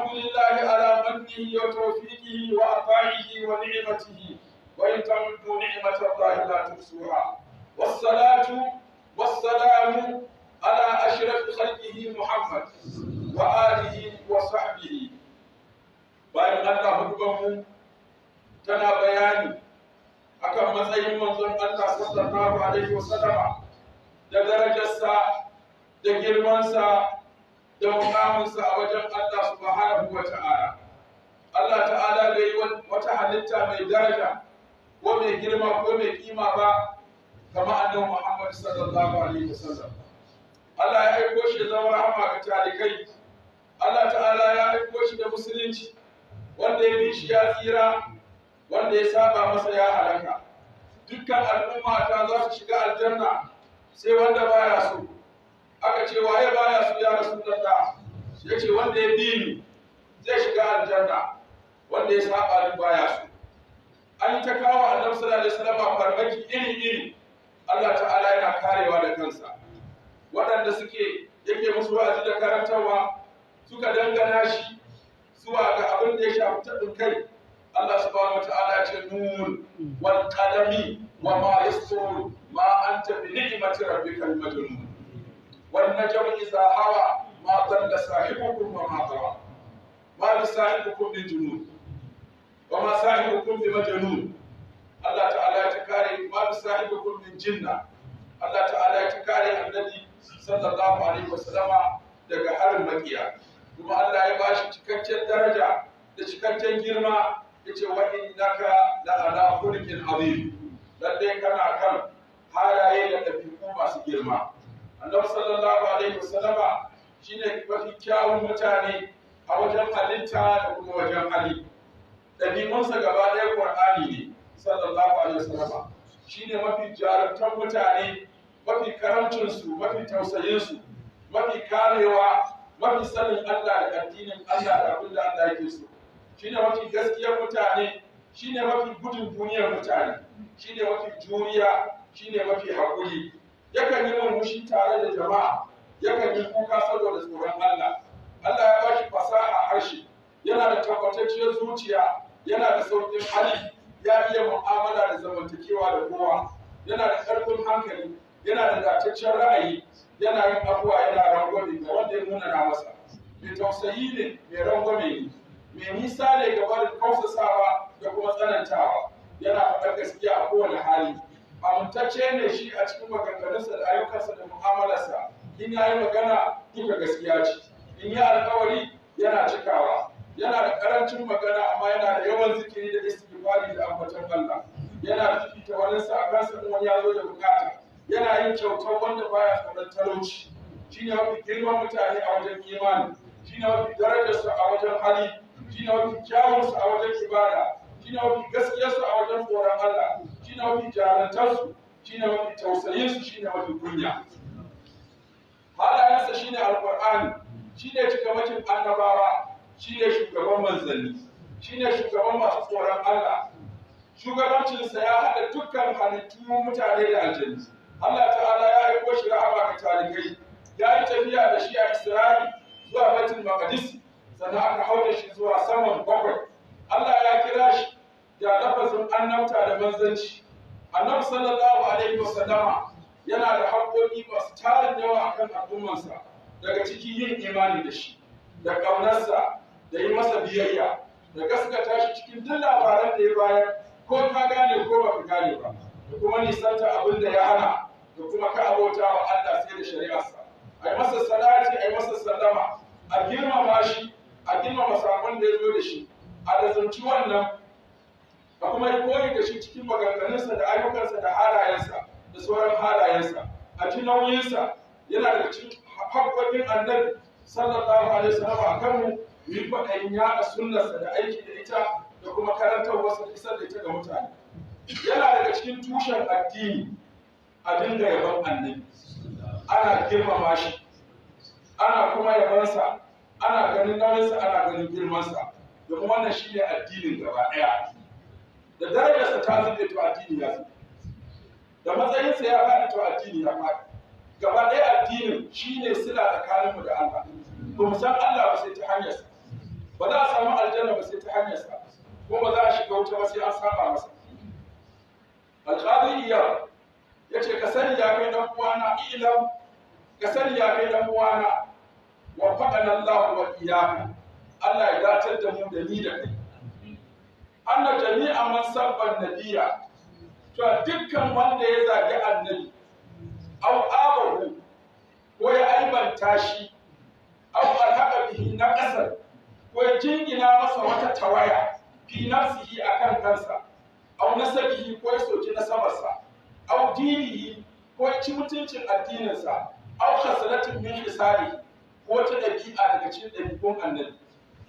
الحمد لله على منه وتوفيقه وعطائه ونعمته، وإن تعدوا نعمة الله لا تحصوها. والصلاة والسلام على أشرف خلقه محمد وآله وصحبه. Bayan Allah, hudubarmu tana bayani akan matsayin manzon Allah sallallahu alaihi wasallama da darajarsa da girmansa da mukaminsa a wajen Allah subhanahu wa ta'ala. Allah ta'ala bai yi wata halitta mai daraja ko mai girma ko mai kima ba kama annabi Muhammad sallallahu alaihi wasallam. Allah ya aiko shi zama rahama ga talikai. Allah ta'ala ya aiko shi da musulunci, wanda ya bi shi ya tsira, wanda ya saba masa ya halaka. Dukkan al'umma ta za su shiga aljanna sai wanda baya so. Aka ce, "Waye baya so, ya Rasulullah?" Ya ce, "Wanda ya bi ni zai shiga aljanna, wanda ya saba ni baya so." An yi ta kawo Annabi sallallahu alaihi wasallam farmaki iri iri, Allah ta'ala yana karewa da kansa. Waɗanda suke yake musu wa'azi da karantarwa suka dangana shi zuwa ga abin da ya shafi taɓin kai, Allah subhanahu wata'ala ya ce, "Nun wal qalami wa ma yasturun, ma anta bi ni'mati rabbika bi majnun. Wan najmi idha hawa, ma dalla sahibukum wa ma gawa, ma bi sahibukum min junun wa ma sahibukum bi majnun." Allah ta'ala ya kare, "Ma bi sahibukum min jinna." Allah ta'ala ya kare Annabi sallallahu alaihi wasallama daga harin makiya. Kuma Allah ya bashi cikakken daraja da cikakken girma, yace, "Wa innaka la ala khuluqin azim." Lalle kana kan halaye da ɗabi'u masu girma. Annabi sallallahu alaihi wasallama shine mafi kyawun mutane a wajen halitta da kuma wajen hali. Ɗabi'unsa gaba ɗaya Qur'ani ne sallallahu alaihi wasallama. Shine mafi jarumtan mutane, mafi karamcinsu, mafi tausayinsu, mafi karewa, mafi sanin Allah da addinin Allah da abin da Allah yake so. Shine mafi gaskiyar mutane, shine mafi gudun duniyar mutane, shine mafi juriya, shine mafi haƙuri. Yakan yi murmushi tare da jama'a, yakan yi kuka saboda tsoron Allah. Allah ya bashi fasaha harshe, yana da tabbatacciyar zuciya, yana da sauƙin hali, ya iya mu'amala da zamantakewa da kowa, yana da ƙarfin hankali, yana da dataccen ra'ayi, yana yin abuwa, yana rangwame ga wanda ya munana masa. Mai tausayi ne, mai rangwame ne, mai nisa ne ga barin kausasawa da kuma tsanantawa. Yana faɗar gaskiya a kowane hali. Amintacce ne shi a cikin maganganunsa da ayyukansa da mu'amalarsa. In ya yi magana, duka gaskiya ce. In yi alkawari, yana cikawa. Yana da karancin magana, amma yana da yawan zikiri da istighfari da ambaton Allah. Yana fifita waninsa a kansa in wani ya zo da bukata. Yana yin kyautar wanda baya tsoron talauci. Shine mafi girman mutane a wajen imani, shine mafi darajarsu a wajen hali, shine mafi kyawunsu a wajen ibada, shine mafi gaskiyarsu a wajen tsoron Allah, shine mafi jarantarsu, shine mafi tausayinsu, shine mafi kunya. Halayensa shine Alqur'ani. Shine cikamakin annabawa, shine shugaban manzanni, shine shugaban masu tsoron Allah. Shugabancinsa ya haɗa dukkan halittu, mutane da aljanu. Allah ta'ala ya aiko shi rahama ga talikai. Ya yi tafiya da shi a Isra'i zuwa Baitul Maqdis, sannan aka hau da shi zuwa saman bakwai. Allah ya kira shi da lafazin annabta da manzanci. Annabi sallallahu alaihi wasallama yana da haƙoƙi masu tarin yawa akan al'ummarsa, daga ciki yin imani da shi da ƙaunarsa da yi masa biyayya da gaskata shi cikin duk labaran da ya bayar, ko ka gane ko baka gane ba, da kuma nisanta abin da ya hana, da kuma ka abota wa Allah sai da shari'arsa. A yi masa salati, a yi masa sallama, a girmama shi, a girmama sakon da ya zo da shi, a lazumci wannan, a kuma yi koyi da shi cikin maganganunsa da ayyukansa da halayensa da sauran halayensa, a ji nauyinsa. Yana daga cikin haƙƙoƙin Annabi sallallahu alaihi wasallam a kanmu mu yi kwaɗayin yaɗa sunnarsa da aiki da ita da kuma karantarwarsa da isar da ita ga mutane. Yana daga cikin tushen addini a dinga yaban Annabi, ana girmama shi, ana kuma yabansa, ana ganin nauyinsa, ana ganin girmansa, domin wannan shine addinin gaba ɗaya. Da darajarsa ta zube, to addini ya zube. Da matsayinsa ya faɗi, to addini ya faɗi gaba ɗaya. Addinin shine sila tsakaninmu da Allah. Ba mu san Allah ba sai ta hanyarsa. Ba za mu san manzon Allah ba sai ta hanyarsa. Ba za mu san hanyarsa, ko ba za a shiga wuta ba sai an saba masa. Alqadi Iyad yace ka sani ya kai dan uwana, ilam ka sani ya kai dan uwana, wa faqana Allah wa iyyaka, Allah ya datar da mu da ni da kai. Anna jami'a man sabban nabiyya, to dukkan wanda ya zagi annabi, aw abahu ko ya aibanta shi, aw alhaqa bihi naqasan ko ya jingina masa wata tawaya fi nafsihi akan kansa, aw nasabihi ko ya soki nasabarsa, aw dinihi ko ya ci mutuncin addininsa, aw khasalatin min khisalihi ko wata ɗabi'a daga cikin ɗabi'un annabi,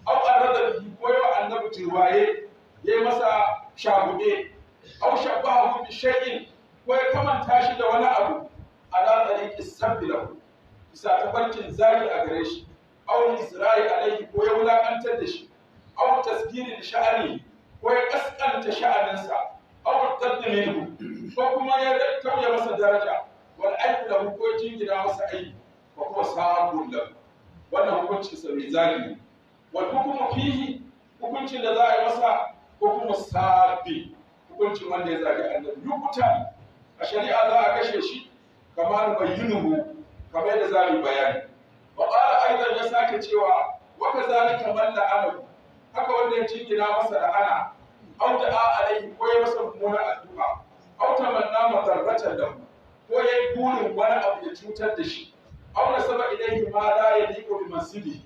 aw arada bihi ko yawa annabi jirwaye ya yi masa shaguɗe, aw shabbahu bi shay'in ko ya kamanta shi da wani abu ala tariqi sabbi lahu, bisa tafarkin zagi a gare shi, aw isra'i alaihi ko ya wulakantar da shi, aw tasgiri sha'ani ko ya kaskanta sha'aninsa, aw tadda minhu ko kuma ya tauye masa daraja, wal aibu lahu ko ya jingina masa aibi, wa huwa sabun lahu, wannan hukuncin sa mai zagi. Wal hukmu fihi, hukuncin da za a yi masa hukumu sabi, hukuncin wanda ya zagi annabi, yukuta a shari'a za a kashe shi kamar bayyinuhu, kamar yadda za mu bayani. Wa qala aidan, ya sake cewa wa kazalika man la'anahu, haka wanda ya jingina masa la'ana, aw da'a alaihi ko ya masa mummunar addu'a, aw tamanna madarratan lahu ko ya yi burin wani abu ya cutar da shi, aw nasaba ilaihi ma la yaliqu bi mansibihi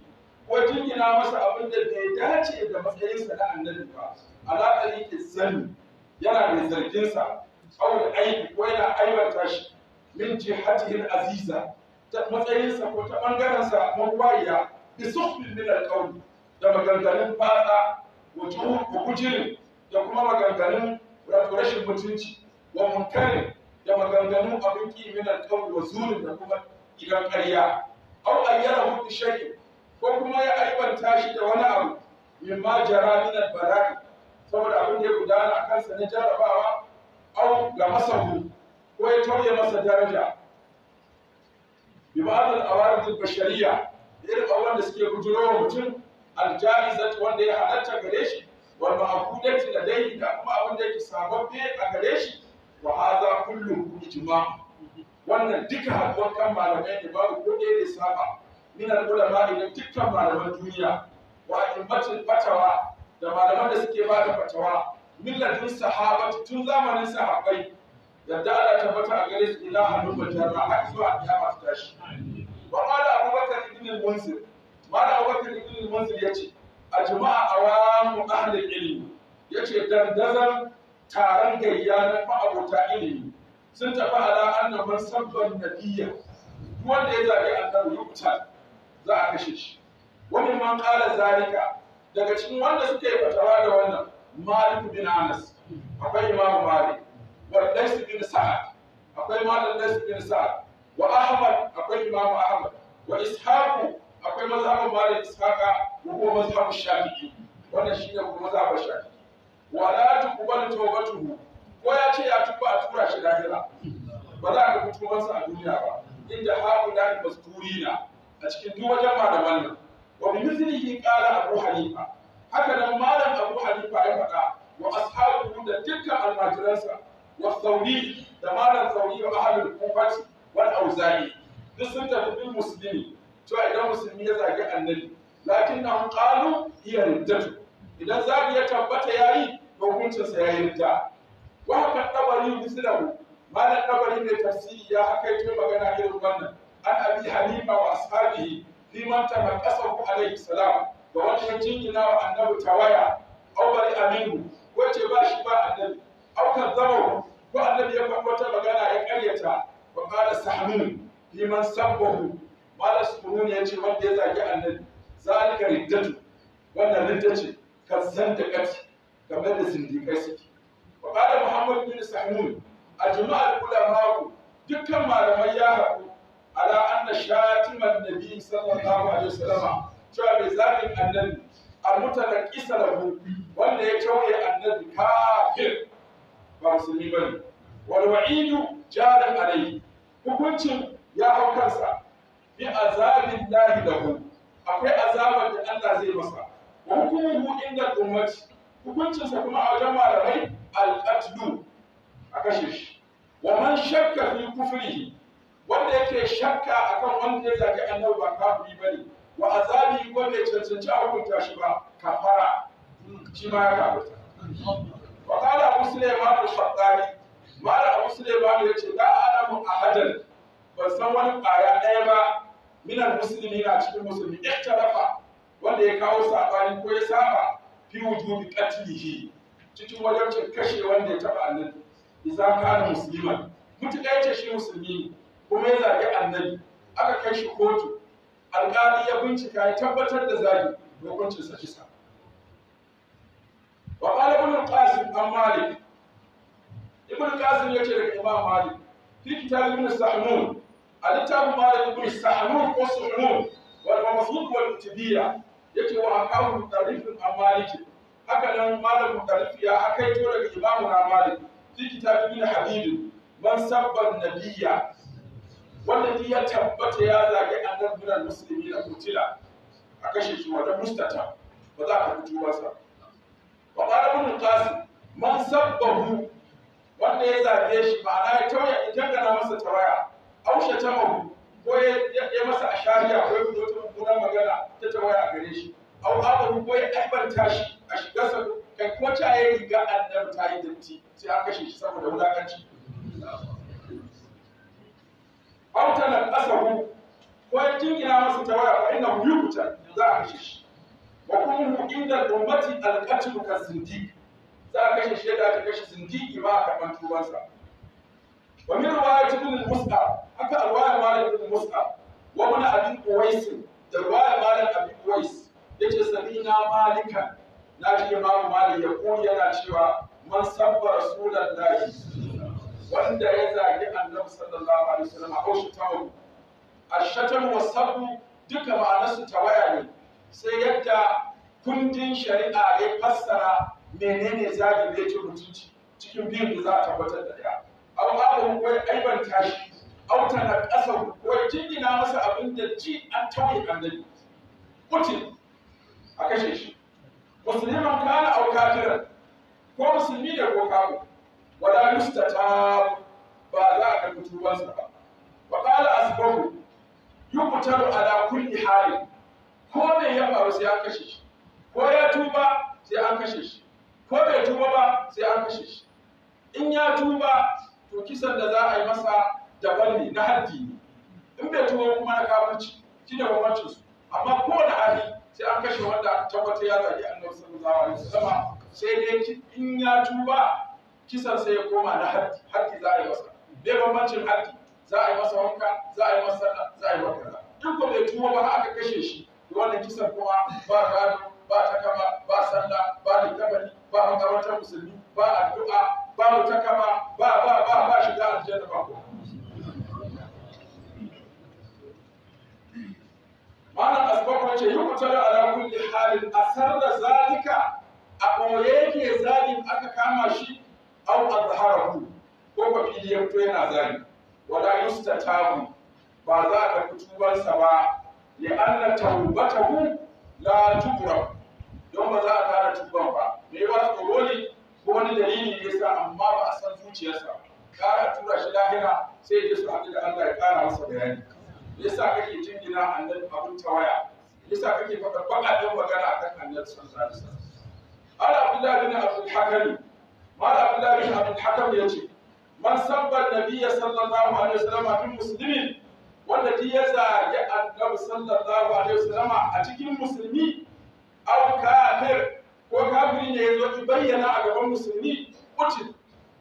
ko jingina masa abin da bai dace da matsayinsa na annabi ba, ala tariqi zanni, yana mai zargin sa, aw aibi ko yana aibanta shi, min jihatihi aziza, ta matsayinsa ko ta bangaren sa mawaiya, bi sukhbin min alqawl, da maganganun batsa, wa kujirin, da kuma maganganun wato rashin mutunci, wa munkarin, da maganganun abin ki min alqawl, wa zurin, da kuma idan ƙarya, aw ayyarahu bi shay'in ko kuma ya aibanta shi da wani abu mimma jara min al-bala'i, saboda abin da ya gudana a kansa na jarabawa, au ga masahu ko ya tauye masa daraja, bi ba'd al-awarid al-bashariyya, irin abubuwan da suke bujurowa mutum, al-jaizat wanda ya halatta gare shi, wal ma'qudati ladayhi, da kuma abin da yake sababbe a gare shi, wa hadha kulluhu ijma', wannan duka haduwar kan malamai ne, babu ko ɗaya da saba min al-ulama, da dukkan malaman duniya, wa a'immatul fatawa, da malaman da suke ba da fatawa, min ladun sahabati, tun zamanin sahabbai, yadda Allah tabbata a gare su, ila halum jarra har zuwa kiyama ta tashi. Wa qala Abubakar ibn al-Munzir, mala Abubakar ibn al-Munzir yace ajma'a awamu ahli ilmi, yace dandazan taron gayya na ma'abota ilimi sun tafi ala anna man sabban nabiyya, wanda ya zagi annabi yuqtal, za a kashe shi. Wani man qala zalika, daga cikin wanda suka yi fatawa da wannan, Malik bin Anas, akwai Imam Malik, wa Lays bin Sa'ad, akwai Malik Lays bin Sa'ad, wa Ahmad, akwai Imam Ahmad, wa Ishaq, akwai mazhabin Malik Ishaqa, wa huwa mazhabu Shafi'i, wannan shine kuma mazhabin Shafi'i. Wa la tuqbalu tawbatuhu, ko ya ce ya tuba a tura shi lahira, ba za a ga tubansa a duniya ba, inda haula masturina, a cikin duk wajen malaman nan. Wa bi mithlihi qala Abu Hanifa, haka nan malam Abu Hanifa ya faɗa, wa ashabuhu, da dukkan almajiransa, wa Thawri, da malam Thawri, wa ahlul Kufati wal Auza'i, duk sun tafi bil muslimi, cewa idan musulmi ya zagi annabi, lakinnahum qalu hiya riddatu, idan zagi ya tabbata yayi, hukuncinsa yayi ridda. Wa haka Tabari mislahu, malam Tabari mai tafsiri ya hakaito magana irin wannan an Abi Hanifa wa ashabihi fi man tabaqqasahu alayhi salam, ga wanda ya jingina wa annabi tawaya, aw bari aminu, ko ce ba shi ba annabi, aw kazzabahu, ko annabi ya faɗi wata magana ya ƙaryata. Wa qala Sahmun fi man sabbahu, malam Sahmun ya ce wanda ya zagi annabi zalika riddatu, wannan ridda ce, kazzan da kati, kamar da zindiƙai suke. Wa qala Muhammad bin Sahmun, ajma'a al-ulama, dukkan malamai ya haɗu ala anna shatiman nabi sallallahu alaihi wasallama, cewa mai zagin annabi almutalaqisa lahu, wanda ya tauye annabi, kafir, ba musulmi bane. Wal wa'idu jarin alayhi, hukuncin ya hau kansa, bi azabillahi lahu, akwai azabar da Allah zai masa, Wa hukumuhu inda ummati, hukuncinsa kuma a wajen malamai al-qatlu, a kashe shi. Wa man shakka fi kufrihi, wanda yake shakka akan wanda ya zagi annabi ba kafiri bane, wa azabi ko bai cancanci a hukunta shi ba, kafara, shi ma ya kafirta. Wa qala Abu Sulaiman al-Khattabi, mala Abu Sulaiman yace la a'lamu ahadan, ban san wani ƙwaya ɗaya ba minal musulmi na cikin musulmi ikhtalafa, wanda ya kawo sabani ko ya saba fi wujubi qatlihi, cikin wajibcin kashe wanda ya taba annabi, idza kana musliman, mutuka yace shi musulmi ne kuma ya zagi annabi, aka kai shi kotu, alƙali ya bincika ya tabbatar da zagi, hukuncin sa kisa. Wa qala Ibn Qasim an Malik, Ibn Qasim yace daga Imam Malik fi kitab Ibn Sahnun, a littafin Malik Ibn Sahnun ko Suhnun wal Mabsut wal Utubiyya, yace wa akahu mutarif an Malik, haka nan malam mutarif ya akaito daga Imam Malik fi kitab Ibn Habib, man sabba nabiyya, wanda duk ya tabbata ya zagi annabi minal musulmi na kutila, a kashe shi wa mustata, ba za ka fito masa. Wa qala Ibn Qasim man sabbahu, wanda ya zage shi ma'ana ya tauya ya dangana masa tawaya, aushe tamahu, ko ya masa ashariya ko ya fito ta mummunar magana ta tawaya a gare shi, au abahu, ko ya aibanta shi a shigarsa, kai ko ta ya riga annabi ta yi datti, sai an kashe shi saboda wulakanci. Aw tanaqasahu, ko ya jingina masa tawaya, fa innahu yuqtal, za a kashe shi. Wa kullu inda ummati al-qatl ka zindiq, za a kashe shi da aka kashe zindiki ba a karɓar tubansa. Wa min riwayat Ibn al-Mus'ab, haka alwaya Malik ibn Mus'ab wa ibn Abi Uwais, da riwaya Malik Abi Uwais yace sami'na Malikan, naji Imam Malik ya kuli yana cewa man sabba rasulullahi, wanda ya zagi annabi sallallahu alaihi wasallam, au shatamu, ashatamu wasabu duka ma'anarsu tawaya ne, sai yadda kundin shari'a ya fassara menene zagi ne cin mutunci cikin biyun da za a tabbatar da ɗaya. Abu abu ko ya aibanta shi, auta na ƙasa ko ya jingina masa abin da ci an tauye annabi, kutin, a kashe shi. Musulman kana au kafiran, ko musulmi ne ko kafir, wala yustata, ba za a karɓi tubansa ba. Wa qala asbahu yuqtalu ala kulli halin, ko me ya faru sai an kashe shi, ko ya tuba sai an kashe shi, ko bai tuba ba sai an kashe shi. In ya tuba to kisan da za a yi masa daban ne, na haddi ne. In bai tuba kuma na kafirci, shi da bambancin su. Amma kowane hali sai an kashe wanda tabbata ya zagi annabi sallallahu alaihi wasallam, sai dai in ya tuba kisan sai ya koma na haddi, haddi za a yi masa. Bai bambancin haddi, za a yi masa wanka, za a yi masa sallah, za a yi masa kaza. In ko bai tuba ba aka kashe shi, wannan kisan kuma ba gado, ba takaba, ba sallah, ba likabari, ba makarantar musulmi, ba addu'a, ba takaba, ba ba ba ba shiga aljanna ba ko. Malam Asbaku yace yuqtalu ala kulli halin asarra zalika, a ɓoye yake zalim aka kama shi, au azharahu, ko ba fili ya fito yana zalim, wala yustatabu, ba za a karɓi tubansa ba, li'anna tawbatahu la tuqrab, don ba za a kara tuban ba. Me ba tsoro ne ko wani dalili ne yasa, amma ba a san zuciyarsa, kara tura shi lahira sai ya je su haɗu da Allah ya kara masa bayani. Me yasa kake jingina annabi abun tawaya? Me yasa kake faɗa baƙaƙen magana akan annabi sallallahu alaihi wasallam? Ala Abdullah bin Abdul Hakam, Mala Abdullah bin Abdul Hakam yace man sabba nabiyya sallallahu alaihi wasallam min muslimin, wanda duk ya zagi annabi sallallahu alaihi wasallam a cikin musulmi, aw kafir, ko kafiri ne yazo ki bayyana a gaban musulmi, kutin,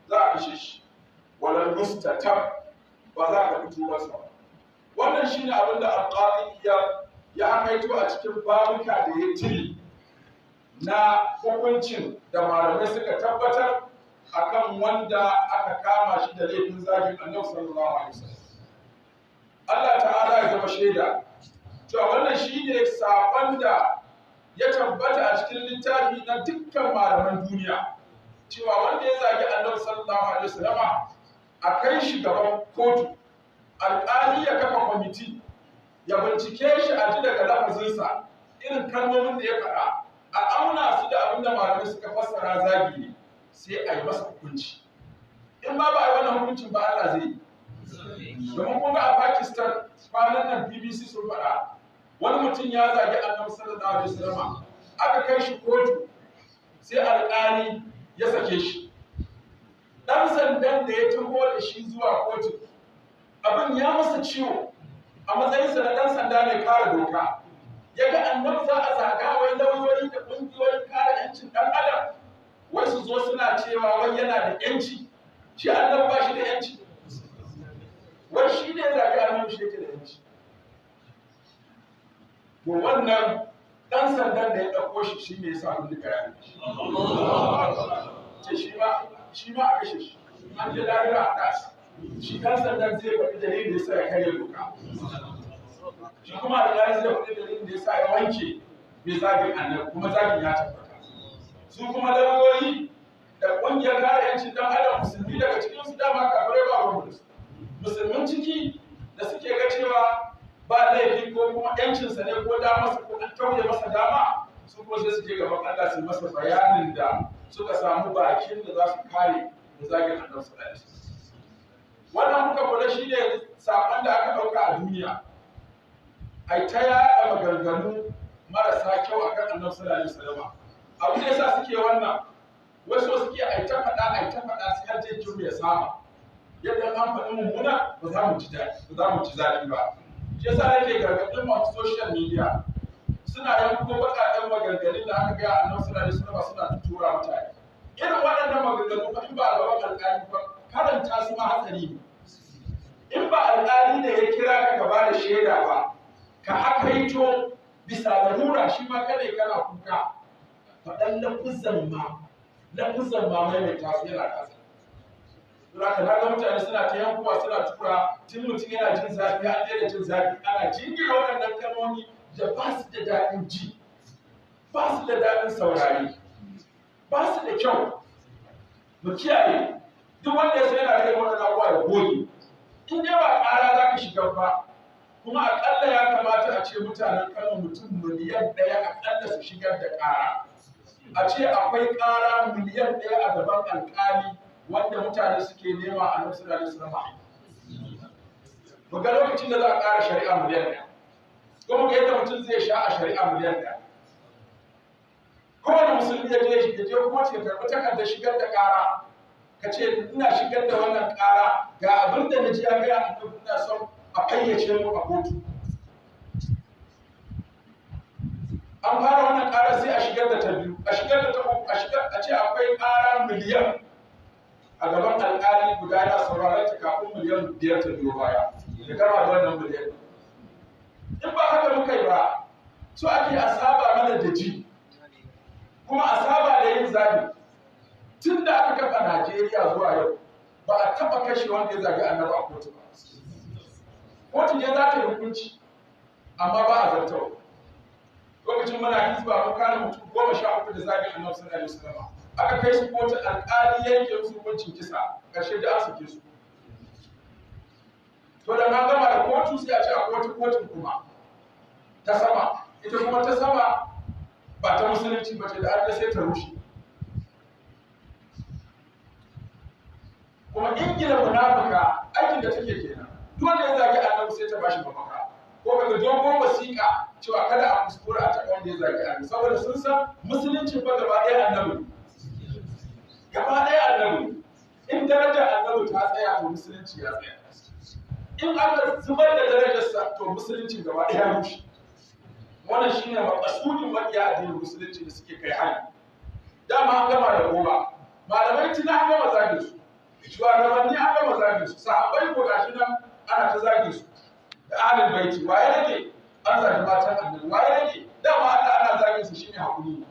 za a kashe shi, wala mustatab, ba za ka fito masa ba. Wannan shine abin da alqadi ya hakaito a cikin babuka da ya tili na hukuncin da malamai suka tabbatar akan wanda aka kama shi da laifin zagin annabi sallallahu alaihi wasallam. Allah ta'ala ya zama shaida cewa wannan shine sakon da ya tabbata a cikin littafi na dukkan malaman duniya, cewa wanda ya zagi annabi sallallahu alaihi wasallama a kai shi gaban kotu, alƙali ya kafa kwamiti ya bincike shi a ji daga lafazinsa irin kalmomin da ya faɗa, A auna su da abin da malamai suka fassara zagi ne, sai a yi masa hukunci. In ba ba a yi wannan hukuncin ba, Allah zai yi. Domin kun ga a Pakistan kwanan nan BBC sun faɗa, wani mutum ya zagi Annabi sallallahu alaihi wasallam, aka kai shi kotu, sai alƙali ya sake shi. Ɗan sandan da ya taho da shi zuwa kotu, abin ya masa ciwo a matsayinsa na ɗan sanda mai kare doka. Ya ga Annabi za a zaga, wai lauyoyi da ƙungiyoyin kare 'yancin ɗan adam wai su zo suna cewa wai yana da 'yanci, shi Annabi ba shi da 'yanci, wai shi ne zagi Annabi shi yake da 'yanci. To wannan ɗan sandan da ya ɗauko shi, shi ne ya sa bindiga ya shi, ce shi ma a kashe shi. An je lahira a ɗas shi. Ɗan sandan zai faɗi dalilin da ya sa ya karya doka, shi kuma alƙali zai faɗi dalilin da ya sa ya wanke mai zagin Annabi, kuma zagin ya tabbata. Su kuma lauyoyi da ƙungiyar kare 'yancin ɗan adam, musulmi daga cikin su, dama kafirai ba ruwan su, musulmin ciki da suke ga cewa ba laifi ko kuma 'yancinsa ne ko damarsa ko an tauye masa dama, su kuma sai su je gaban Allah su masa bayanin da suka samu bakin da za su kare da zagin Annabi sallallahu alaihi wasallam. Wannan muka kula shi ne saƙon da aka ɗauka a duniya, ai ta yaɗa maganganu marasa kyau akan Annabi sallallahu alaihi wasallam. Abu da yasa suke wannan, wasu suke ai ta faɗa, ai ta faɗa, sai har jikin ya saba, yadda an faɗi mummuna ba za mu ji daɗi ba, za mu ci zafi ba. Shi yasa nake gargaɗin masu social media, suna yanko baƙaƙen maganganun da aka gaya Annabi sallallahu alaihi wasallam suna tura mutane. Irin waɗannan maganganu fa, in ba a gaban alƙali ba, karanta su ma hatsari ne. In ba alƙali ne ya kira ka ka ba da shaida ba, ka hakaito bisa larura, shi ma kada kana kuka faɗan lafuzan ma, lafuzan ma maimaita su yana kasa. Haka na ga mutane suna ta yankuwa suna tura, tun mutum yana jin zafi an daina jin zafi, ana jingira waɗannan kalmomi da ba su da daɗin ji, ba su da daɗin saurari, ba su da kyau. Mu kiyaye. Duk wanda ya san yana rage waɗannan abubuwa ya goge, in dai ba ƙara za ka shiga ba. Kuma aƙalla ya kamata a ce mutanen Kano mutum 1 miliyan aƙalla su shigar da ƙara, a ce akwai ƙara 1 miliyan a gaban alƙali wanda mutane suke nema a nan suna da wasallam. Mu ga lokacin da za a ƙara shari'a 1 miliyan, ko mu ga yadda mutum zai sha a shari'a 1 miliyan. Kowane musulmi ya je, ya je kuma ya karɓi takardar shigar da ƙara, ka ce ina shigar da wannan ƙara, ga abin da na ji ya gaya Annabi, ina son a fayyace mu a kotu. An fara wannan ƙara, sai a shigar da ta biyu, a shigar da ta uku, a shigar, a ce akwai ƙara miliyan a gaban alƙali guda yana sauraron ta kafin 5 miliyan ta biyo baya, ya gama da wannan miliyan. In ba haka muka yi ba, so ake a saba mana da ji, kuma a saba da yin zagi. Tun da aka kafa Najeriya zuwa yau, ba a taɓa kashe wanda ya zagi Annabi a kotu ba. Kotu ne za ta yi hukunci, amma ba a zartawa. Lokacin muna hizba, mun kare mutum 13 da zagin Annabi sallallahu alaihi wasallam. Aka kai su kotu, alƙali yanke musu hukuncin kisa, ƙarshe da an sake su. To da an gama da kotu, sai a ce a kotu, kotun kuma ta sama. Ita kuma ta sama ba ta musulunci ba ce, da an sai ta rushe. Kuma Ingila munafuka, aikin da take kenan. Duk wanda ya zagi Annabi sai ta bashi mafaka, ko kaga dogon wasiƙa cewa kada a kuskura a taɓa wanda ya zagi Annabi, saboda sun san musulunci fa gaba ɗaya Annabi, gaba ɗaya Annabi. In darajar Annabi ta tsaya, to musulunci ya tsaya. In aka zubar da darajarsa, to musulunci gaba ɗaya ya rushe. Wannan shine maƙasudin maƙiya addinin musulunci da suke kai hari. Dama an gama da goma malamai, tuna an gama zagin su, shugabanni an gama zagin su, sahabbai ko gashi nan ana ta zagin su, da ahlul baiti. Waye rage? An zagi matan Annabi. Waye rage? Dama Allah ana zagin su, shine hakuri.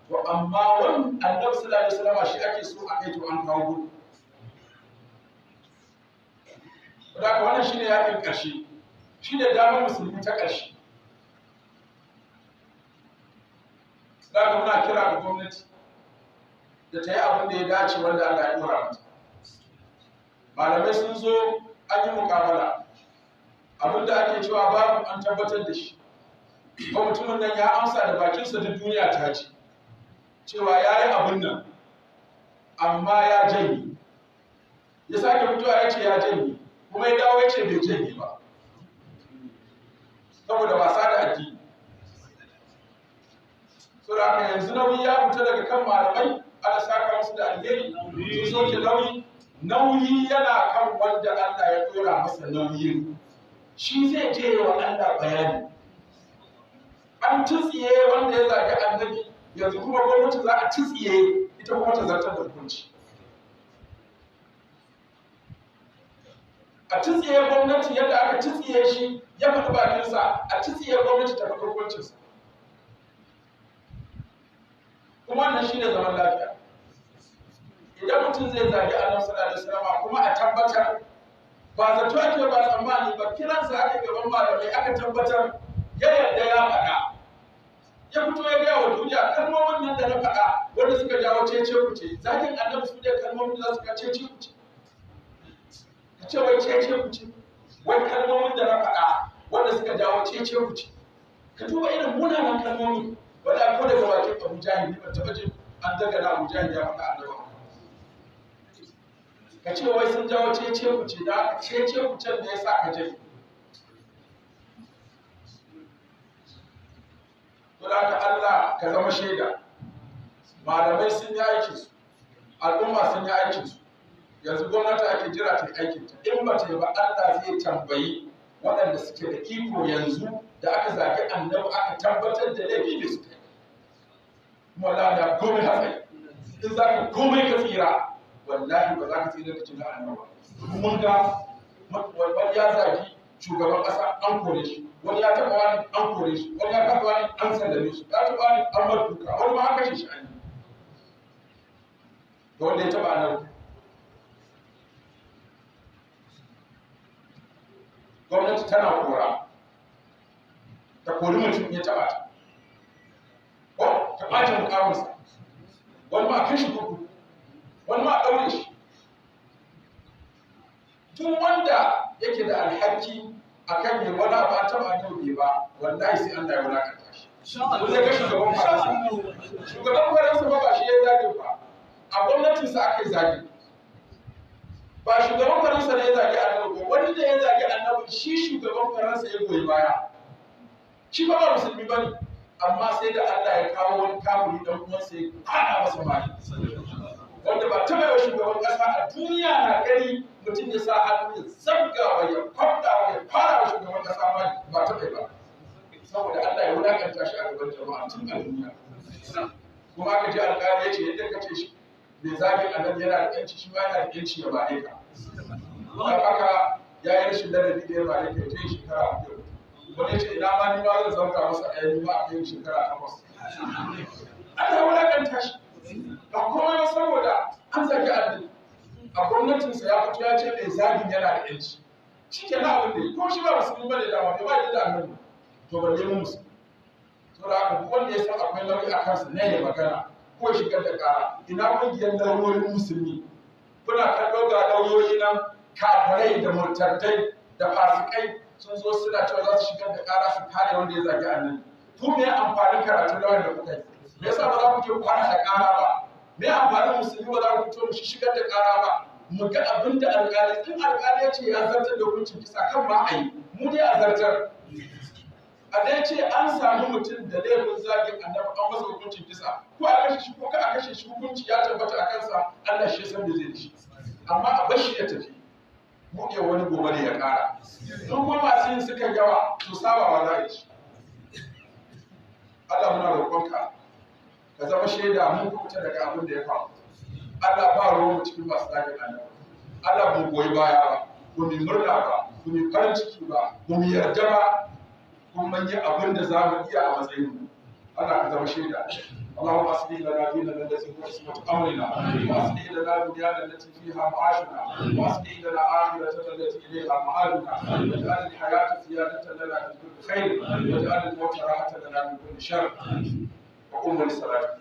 To amma wannan Annabi sallallahu alaihi wasallam shi ake so a kai, to an kawo gudu. Haka wannan shine yakin ƙarshe, shine damar musulmi ta ƙarshe. Zaka muna kira ga gwamnati da ta yi abin da ya dace wanda Allah ya dora mata. Malamai sun zo an yi muƙabala, abin da ake cewa babu an tabbatar da shi. Ko mutumin nan ya amsa da bakinsa, duk duniya ta ji cewa ya yi abin nan, amma ya janye. Ya sake fitowa ya ce ya janye, kuma ya dawo ya ce bai janye ba, saboda wasa da addini. Saboda haka yanzu nauyi ya fita daga kan malamai, ana saka musu da alheri, sun soke nauyi. Nauyi yana kan wanda Allah ya dora masa nauyin, shi zai je wa Allah bayani. An tsiye wanda ya zagi Annabi, yanzu kuma gwamnati za a tsiye ita kuma ta zartar da hukunci. A tsiye gwamnati yadda aka tsiye shi ya faɗi bakinsa, a tsiye gwamnati ta faɗi hukuncinsa. Kuma wannan shi ne zaman lafiya. Idan mutum zai zagi Annabi sallallahu alaihi wasallam kuma a tabbatar, ba zato ake ba tsammani ba, kiransa aka gaban malamai aka tabbatar ya yarda ya faɗa, ya fito ya gaya wa duniya kalmomin nan da na faɗa wanda suka jawo cece kuce. Zagin Annabi su ne kalmomin da za su ga cece kuce. Ka ce wai cece kuce, wai kalmomin da na faɗa wanda suka jawo cece kuce. Ka duba irin munanan kalmomi wanda ko daga bakin Abu Jahil ban taɓa jin an dangana Abu Jahil ya faɗa Annabi. Ka ce wai sun jawo cece kuce, da aka cece kucen da ya sa ka je. To da haka Allah ka zama shaida. Malamai sun yi aikin su, al'umma sun yi aikin su, yanzu gwamnati ake jira ta yi aikin ta. In ba ta yi ba, Allah zai tambayi waɗanda suke da iko yanzu da aka zagi Annabi aka tabbatar da laifi da suka yi. Kuma la komai hatsari, in za ka komai ka tsira, wallahi ba za ka tsira da jinin Annabi ba. Mun ga wani ya zagi shugaban ƙasa, an kore shi, wani ya taɓa wani, an kore shi, wani ya taɓa wani, an sallame shi, ya taɓa wani, an bar duka, wani ma an kashe shi an yi. Da wanda ya taɓa Annabi, gwamnati tana kora, ta kori mutum ya taɓa ta, ko ta ɓace mukaminsa, wani ma a kashe kurkuku, wani ma a ɗaure shi. Duk wanda yake da alhaki akan yi wani abu an taɓa Annabi ba, wallahi sai Allah ya wulakanta shi. Ko zai ga shugaban Faransa, shugaban Faransa ba shi ya zage ba, a gwamnatinsa aka yi zage. Ba shugaban Faransa ne ya zage Annabi ba, wani da ya zage Annabi shi shugaban Faransa ya goyi baya. Shi ba musulmi ba ne, amma sai da Allah ya kawo wani kafiri dan uwansa ya hana masa mali, wanda ba taɓa yau shugaban ƙasa a duniya na gani mutum ya sa hannu ya zabgawa, ya kwamdawa, ya fara wa shugaban ƙasa mali, ba taɓa yi ba, saboda Allah ya wulakanta shi a gaban jama'a tun a duniya. Kuma aka je alƙali ya ce yadda ka ce shi mai zagin Annabi yana da ƴanci, shi ma yana da ƴanci ya bare ka. Don haka ya yi rashin ladabi da ya bare ka, ya je shekara 2. Wani ya ce ina ma ni ma zan zabga masa ɗaya, ni ma a kai shekara 8. Allah ya wulakanta shi ba komai ba saboda an zagi Annabi a gwamnatinsa, ya fito ya ce mai zagin yana da ƴanci. Shi ke na abin da ya ko shi ba musulmi ba ne dama, bai ba da Annabi, to balle mu musulmi. Saboda haka duk wanda ya san akwai nauyi a kansa ne ya magana ko shigar da ƙara. Ina ƙungiyar lauyoyin musulmi? Kuna kallo, ga lauyoyi nan kafirai da murtaddai da fasikai sun zo suna cewa za su shigar da ƙara su kare wanda ya zagi Annabi. Ku me amfanin karatun lauyan da kuka yi? Me yasa ba za ku je kwana da ƙara ba? Me amfanin musulmi ba za ku fito mu shigar da ƙara ba, mu ga abin da alƙali, in alƙali ya ce ya zartar da hukuncin kisa kan ma a yi, mu dai a zartar. A dai ce an sami mutum da laifin zagin Annabi, an masa hukuncin kisa, ko a kashe shi ko ka a kashe shi, hukunci ya tabbata a kansa, Allah shi ya san me zai ci, amma a bar shi ya tafi, buɗe wani gobe ne ya ƙara. In kuma masu yin suka yawa, to sabawa za a yi. Allah muna roƙonka ka zama shaida mun kuɓuta daga abin da ya faru. Allah, ba ruwan mu cikin masu zagin Annabi. Allah, mu goyi baya ba, ba mu murna ba, ba mu farin ciki ba, ba mu yarda ba, kuma mun yi abin da za mu iya a matsayin mu. Allah ka zama shaida. اللهم اصلح لنا ديننا الذي هو عصمة امرنا، واصلح لنا دنيانا التي فيها معاشنا، واصلح لنا اخرتنا التي اليها معادنا، واجعل الحياة زيادة لنا في كل خير، واجعل الموت راحة لنا من كل شر. وقوموا للصلاة.